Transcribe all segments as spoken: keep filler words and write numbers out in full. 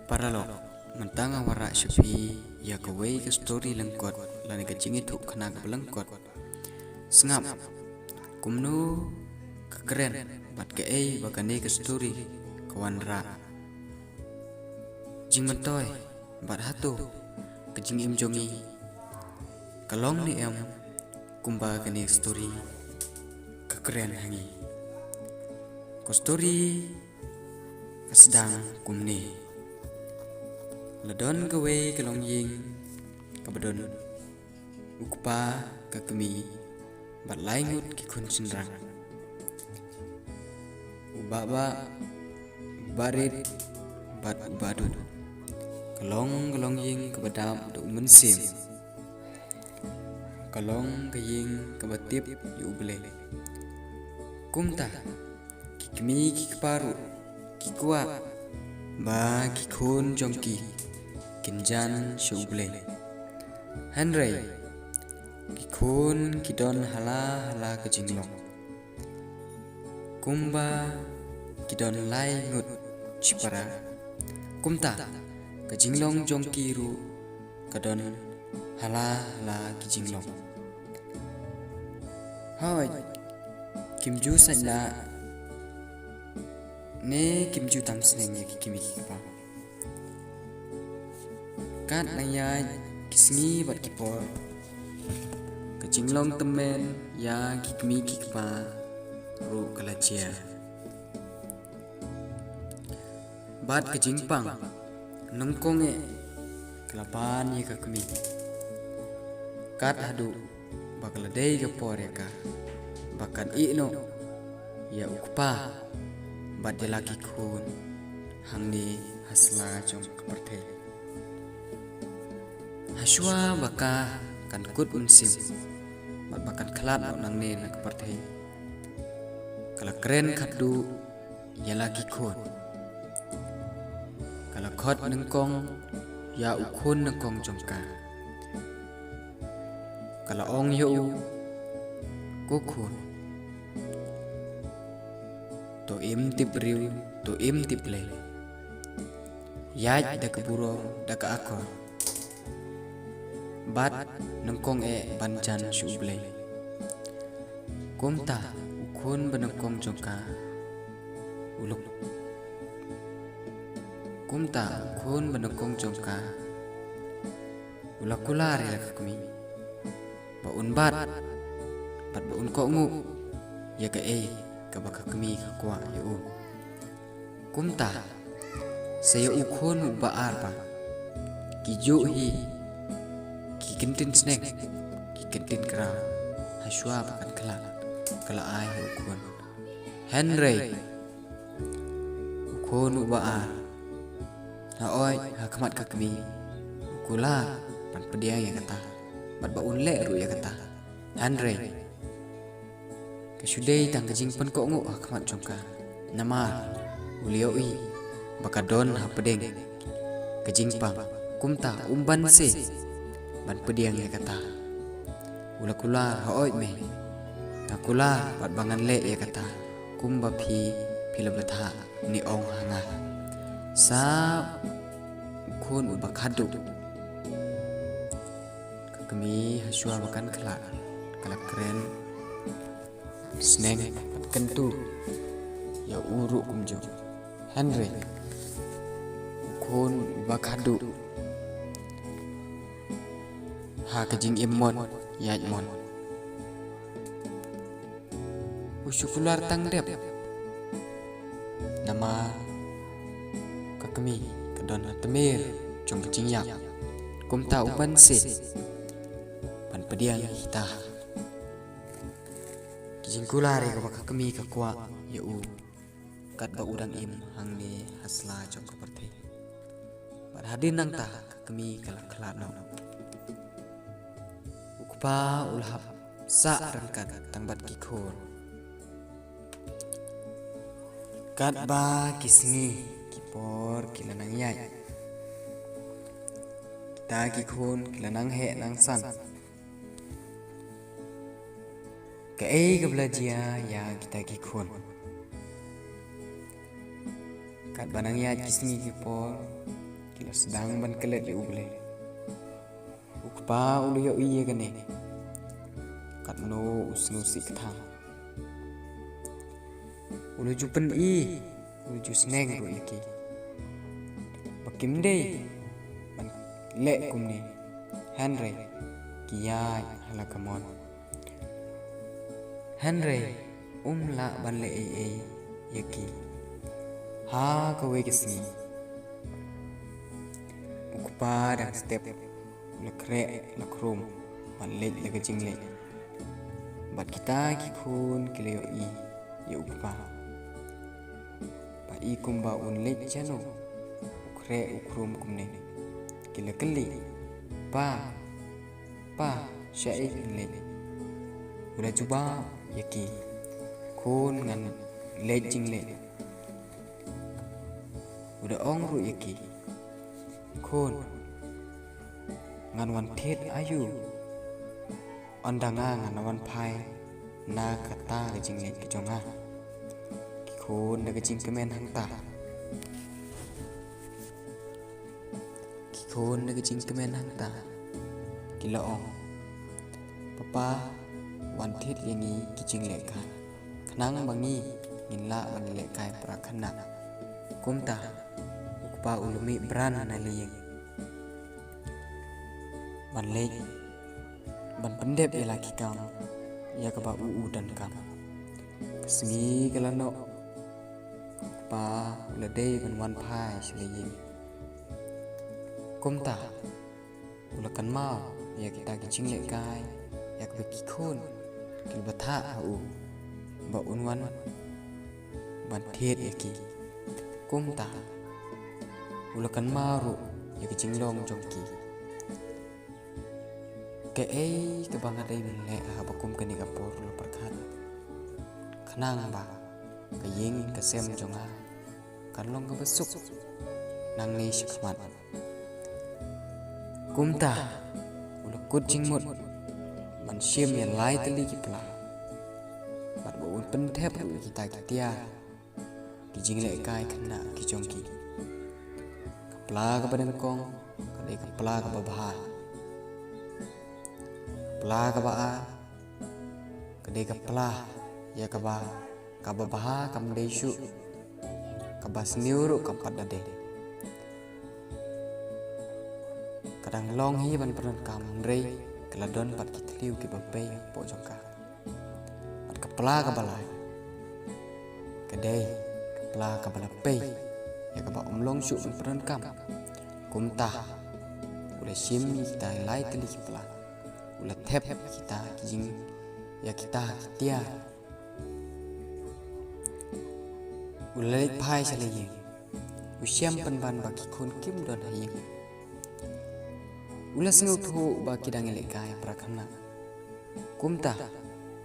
Paralok, mynta nga wanrah sha phi ïa kawei ka story lyngkot lane ka jingïathuhkhana kaba lyngkot. Sngap, kumno ka kren bad kaei ba kane ka story ka wanrah. Jingmyntoi bad hato ka jingim jong ngi ka long ne em kumba kane ka story ka kren ha ngi. Ka story ka sdang kumne. La don kawei ka longïing kaba don u kpa, ka kmie bad lai ngut ki khun shynrang. U Bahbah, u Bahrit bad u Bahduh. Ka long ka longïing kaba dap da u Mynsiem. Ka long ka ïing kaba tip ïa U Blei. Kumta ki kmie ki kpa ruh ki kwah ba ki khun jong ki kin jan sha U Blei. Hynrei ki khun ki don ha la ha la ka jinglong. Kumba ki don lai ngut shipara, kumta ka jinglong jong ki ruh ka don ha la ha la ki jinglong. Hooid, kim ju sait na ne kim ju tam sneng ïa ki kmie ki kpa. Kat nang ïaid ki sngi bad ki por, ka jinglong tymmen ïa ki kmie ki kpa ruh ka la jia. Bad ka jingpang nyngkong eh ka la pan ïa ka kmie. Kat haduh ba ka la dei ka por ïa ka ba kan ïeh noh ïa u kpa bad ïa la ki khun hangne ha sla jong ka pyrthei. Hashwa ba ka kan kut mynsiem bad ba kan khlad noh nangne na ka pyrthei, ka la kren khatduh ïa la ki khun. Ka la khot nyngkong ïa u khun nyngkong jong ka. Ka la ong ïa u, ko khun, to im tip briew, to im tip Blei. Ïaid da ka burom, da ka akor. Bad nyngkong eh ban jan sha U Blei. Kumta u khun ba nyngkong jong ka u la, kumta u khun ba nyngkong jong ka u la kular ïa la ka kmie ba un bat bad ba un kohnguh ïa kaei kaba ka kmie ka kwah ïa u. Kumta sa ïa u khun uba ar ba ki juh hi ki kyntien sneng, ki kyntien kraw, hashwa ba kan khlad ka la ai ha u khun. Hynrei u khun uba ar, hooid, ha khmat ka kmie u kular ban pdiang ïa kata bad ba un leh ruh ïa kata. Hynrei ka shu dei tang ka jingpynkohnguh ha khmat jong ka, namar u la ïohi ba ka don hapdeng ka jingpang. Kumta um banse ban pdiang ïa kata. U la kular, hooid mei, nga kular bad ba ngan leh ïa kata kumba phi, phi la bthah ne ong ha nga. Sa u khun uba khatduh, ka kmie hashwa ba kan khlad ka la kren sneng bad kyntu ïa u ruh kumjuh. Hynrei u khun uba khatduh, ha ka jingim mon ïaid mon, u shu kular tang dep. Namar ka kmie ka don ha tmier jong ka jingïap. Kumta u banse ban pdiang ïa kita ki jingkular ïa kaba ka kmie ka kwah ïa u katba u dang im hangne ha sla jong ka pyrthei. Bad hadien nangta ka kmie ka la khlad noh. U kpa u la hap sah ryngkat tang bad ki khun. Katba ki sngi ki por ki la nang ïaid, kita ki khun ki la nang heh nang san. Kaei kaba la jia ïa kita ki khun? Katba nang ïaid ki sngi ki por, ki la sdang ban klet ïa U Blei. U kpa u la ïohi ïa kane, katno u sngewsih kthang. U la ju pyni, u la ju sneng ruh ïa ki ba kim dei ban leh kumne. Hynrei ki ïaid ha la ka mon. Hynrei um lah ban leh ei ei ïa ki. Ha kawei ka sngi, u kpa dang step u la khreh la khrum ban leit la ka jingleit. Bad kita ki khun ki la ïohi ïa u kpa ba i kumba un leit shano, u khreh u khrum kumne. Ki la kylli, "Pa, pa, shaei phin leit?" U la jubab ïa ki, "Khun, ngan leit jingleit." U da ong ruh ïa ki, "Khun, ngan wan thied aïu? Ynda nga ngan wan phai na kata ka jingleit ka jong nga." Ki khun da ka jingkmen hangta, ki khun da ka jingkmen hangta ki la ong, "Papa, wan thied ïa ngi ki jinglehkai, khnang ba ngi ngin lah ban lehkai para khynnah." Kumta u kpa u la mih bran na la ïing ban leit ban pyndep ïa la ki kam ïa kaba u u donkam. Ka sngi ka la noh, u kpa u la dei ban wan phai sha la ïing. Kumta u la kynmaw ïa kita ki jinglehkai ïa kaba ki khun ki la bthah ha u ba un wan ban thied ïa ki. Kumta u la kynmaw ruh ïa ka jinglong jong ki. Kaei kaba nga dei ban leh haba kum kane ka por la pyrkhat, khnang ba ka ïing ka sem jong nga kan long kaba suk nangne shakhmat. Kumta u la kut jingmut ban shim ïa lai tylli ki pla bad ba un pynthep ruh ïa kita ki tiar ki jinglehkai khynnah ki jong ki. Ka pla kaba nyngkong ka dei ka pla kaba bha. Ka pla kaba ar ka dei ka pla ïa kaba, kaba bha kam dei shuh, kaba sniew ruh kam pat da dei. Ka dang long hi ban pyndonkam, hynrei ka la don pat ki thliew kiba pei hapoh jong ka. Bad ka pla kaba lai ka dei ka pla kaba la pei ïa kaba ym long shuh ban pyndonkam. Kumta u la shim ïa kita lai tylli ki pla, u la thep ïa kita ki jing, ïa kita ki tiar. U la leit phai sha la ïing. U shem pynban ba ki khun kim don ha ïing. U la sngewthuh ba ki dang ïalehkai para khynnah. Kumta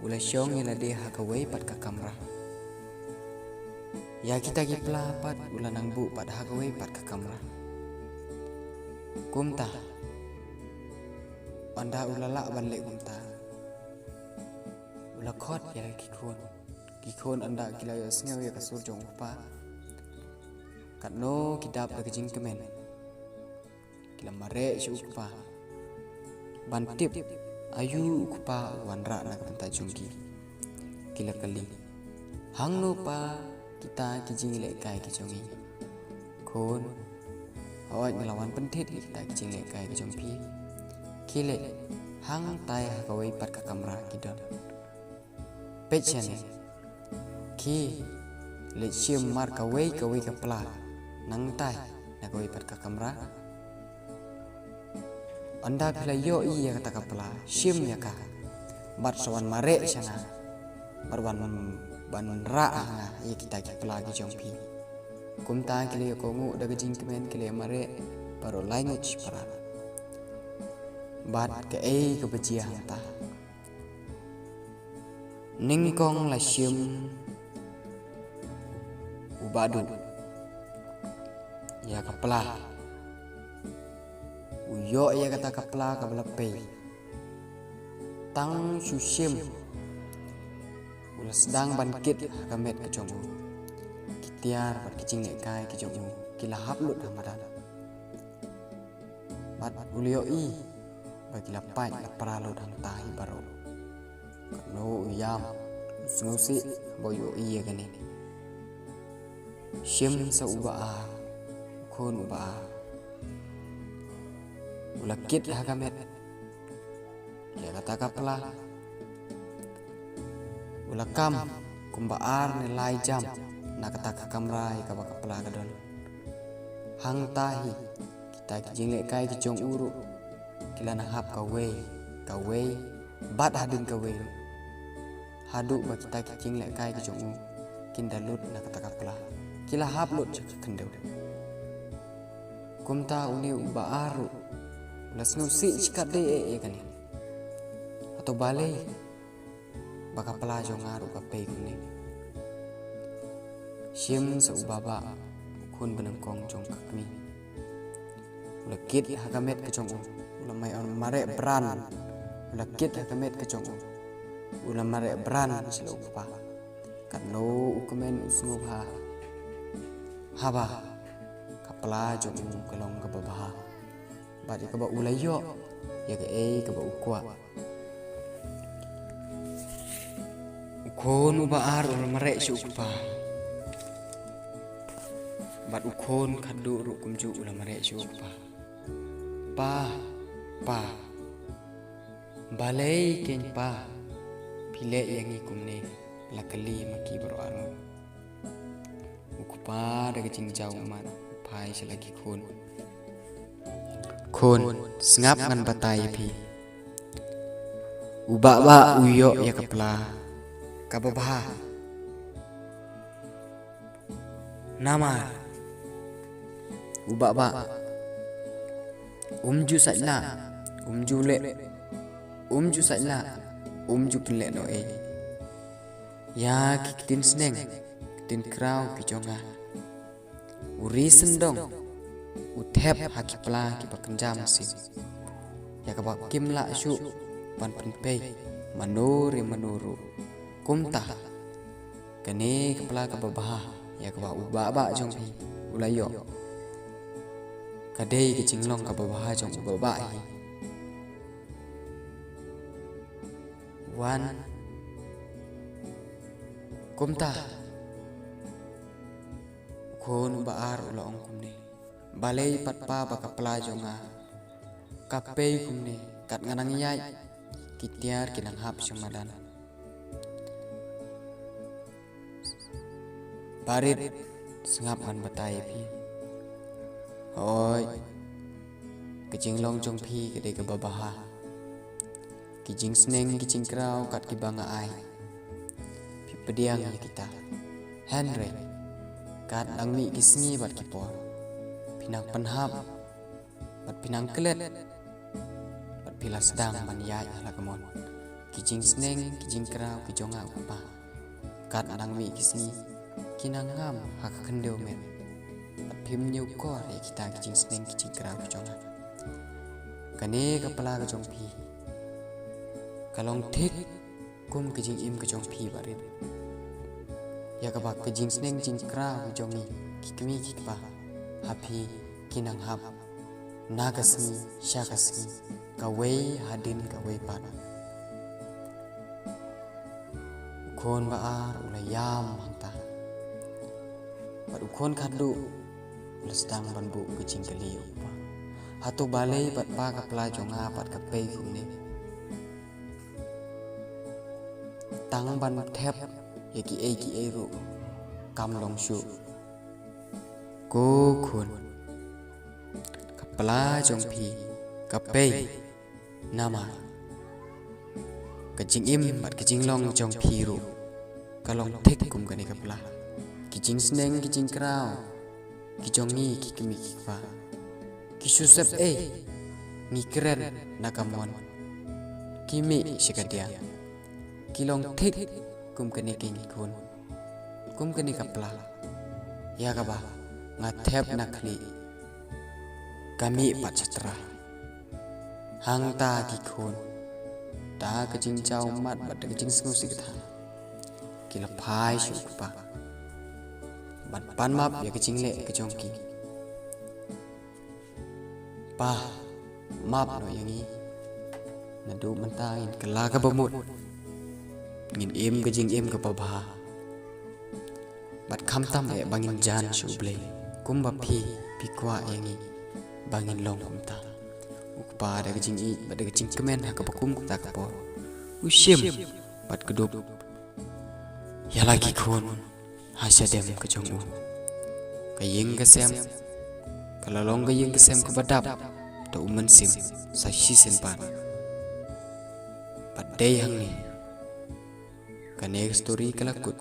u la shong ïa lade ha kawei pat ka kamra. Ïa kita ki pla pat u la nang buh pat ha kawei pat ka kamra. Kumta ynda u la lah ban leh kumta, u la khot ïa la ki khun. Ki khun ynda ki la ïohsngew ïa ka sur jong u kpa, katno ki dap da ka jingkmen. Ki la mareh sha u kpa ban tip aïu u kpa u wanrah na ka bynta jong ki. Ki la kylli, "Hangno pa kita ki jingïalehkai ki jong ngi?" "Khun, hooid nga la wan pynthied ïa kita ki jingïalehkai ki jong phi. Khie leit hangtai ha kawei pat ka kamra ki don. Peit shane, ki leit shim mar kawei kawei ka pla nangtai na kawei pat ka kamra. Ynda phi la ïohi ïa kata ka pla, shim ïa ka bad sa wan mareh sha nga bad wan, ban rah ha nga ïa kita ki pla ki jong phi." Kumta ki la ïa kohnguh da ka jingkmen, ki la ïa mareh baroh lai ngut shipara. Bad kaei kaba jia hangta? Nyngkong la shim u Bah Duh ïa ka pla. U ïoh ïa kata ka pla kaba la pei. Tang shu shim u la sdang ban kit ha ka met ka jong u. Ki tiar bad ki jingïalehkai ki jong u ki la hap lut ha madan. Bad u la ïohi ba ki la pait la pra lut hangta hi baroh. Katno u ïam, u sngewsih ba u ïohi ïa kane. Shim sa u Bah Ar, u khun u Bah Ar. U la kit ha ka met ïa kata ka pla. U la kam kumba ar ne lai jam na kata ka kamra ïa kaba ka pla ka don. Hangta hi kita ki jinglehkai ki jong u ruh ki la nang hap kawei kawei bad hadien kawei ruh. Haduh ba kita ki jinglehkai ki jong u kin da lut na kata ka pla, ki la hap lut sha ka khyndew. Kumta une u Bah Ar ruh u la sngewsih shikatdei eh ïa kane. Hato balei ba ka pla jong nga ruh ka pei kumne? Shim sa u Bah Bah, u khun banyngkong jong ka kmie. U la kit ha ka met ka jong u, u la mih, u la mareh bran. U la kit ha ka met ka jong u, u la mareh bran sha la u kpa. Katno u kmen u sngewbha haba ka pla jong u ka long kaba bha bad ïa kaba u la ïoh ïa kaei kaba u kwah. U khun u Bah Ar u la mareh sha u kpa. Bad u khun khatduh ruh kumjuh u la mareh sha u kpa. Pa, pa. Balei kein pa phi leh ïa ngi kumne, la kylli ma ki baroh arngut. U kpa da ka jingjaw ummat u phai sha la ki khun. Khun, sngap ngan batai ïa phi. U Bah Bah u ïoh ïa ka pla kaba bha. Namar u Bah Bah um ju sait lah, um ju leh, um ju sait lah, um ju pynleh noh ei ïa ki ktien sneng ktien kraw ki jong nga. U ri sngewdong u thep ha ki pla kiba kynja mynsiem ïa kaba kim lah shuh ban pynpei mano re mano ruh. Kumta kane ka pla kaba bha ïa kaba u Bah Bah jong phi u la ïoh ka dei ka jinglong kaba bha jong u Bah Bah hi. Wan. Kumta u khun u Bah Ar u la ong kumne. Balei pat pa ba ka pla jong nga ka pei kumne, kat nga nang ïaid ki tiar ki nang hap sha madan. Barit, sngap ngan batai ïa phi. Hooid, ka jinglong jong phi ka dei kaba bha. Ki jingsneng ki jingkraw kat kiba nga ai, phi pdiang ïa kita. Hynrei kat nang mih ki sngi bad ki por, phi nang pynhap bad phi nang klet bad phi la sdang ban ïaid ha la ka mon. Ki jingsneng ki jingkraw ki jong nga u kpa, kat nang mih ki sngi ki nang ngam ha ka khyndew met bad phim ñiewkor ïa kita ki jingsneng ki jingkraw ki jong nga. Kane ka pla ka jong phi ka long thik kum ka jingim ka jong phi barit. Ïa kaba ka jingsneng jingkraw jong ngi ki kmie ki kpa ha phi ki nang hap na ka sngi sha ka sngi, kawei hadien kawei pat. U khun ba ar u la ïam hangta bad u khun khatduh u la sdang ban buh ka jingkylli ïa u kpa. Hato balei bad pa ka pla jong nga pat ka pei kumne? Tang ban thep ïa kiei kiei ruh kam long shuh. Ko khun, ka pla jong phi ka pei namar ka jingim bad ka jinglong jong phi ruh ka long thik kum kane ka pla. Ki jingsneng ki jingkraw ki jong ngi ki kmie ki kpa, ki shu sep ei ngi kren na ka mon, ki mih sha ka diang, ki long thik kum kane ka jingkhun, kum kane ka pla. Ïa kaba nga thep na khlieh ka mih pat sha tra. Hangta ki khun, da ka jingjaw mat bad da ka jingsngewsih ka tha, ki la phai sha u kpa ban pan map ïa ka jingleh ka jong ki. Pa, map noh ïa ngi. Naduh mynta ngin kylla kaba mut, ngin im ka jingim kaba bha. Bad khamtam eh ba ngin jan sha U Blei kumba phi, phi kwah ïa ngi ba ngin long kumta. U Kpa da ka jingïeit bad da ka jingkmen ha kaba kum kata ka por u shim bad kdup ïa la ki khun ha shadem ka jong u. Ka ïing ka sem ka la long ka ïing ka sem kaba dap da u Mynsiem sa shisien pat. Bad dei hangne kane ka story ka la kut.